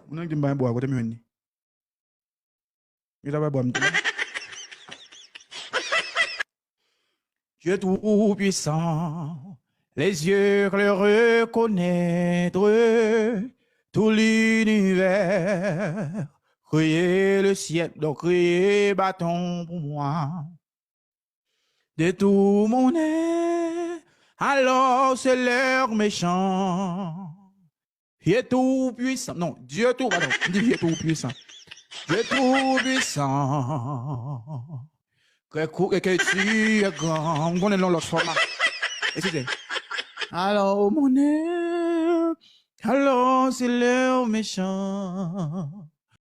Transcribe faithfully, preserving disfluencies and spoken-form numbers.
Moun nan ki di m pa gen bwa, kote m jwenn li? Yo ta bay bwa m tou. Dieu tout-puissant, les yeux clairs reconnaître tout l'univers, créer le ciel, donc créer bâton pour moi. De tout mon être, alors c'est leur méchant. Dieu tout-puissant. Non, Dieu tout, pardon. M di Dieu tout-puissant. Dieu tout-puissant. Que, que, que tu es grand. M konnen nan lòt fòma. Eskize. Alors, mon être, alors c'est leur méchant.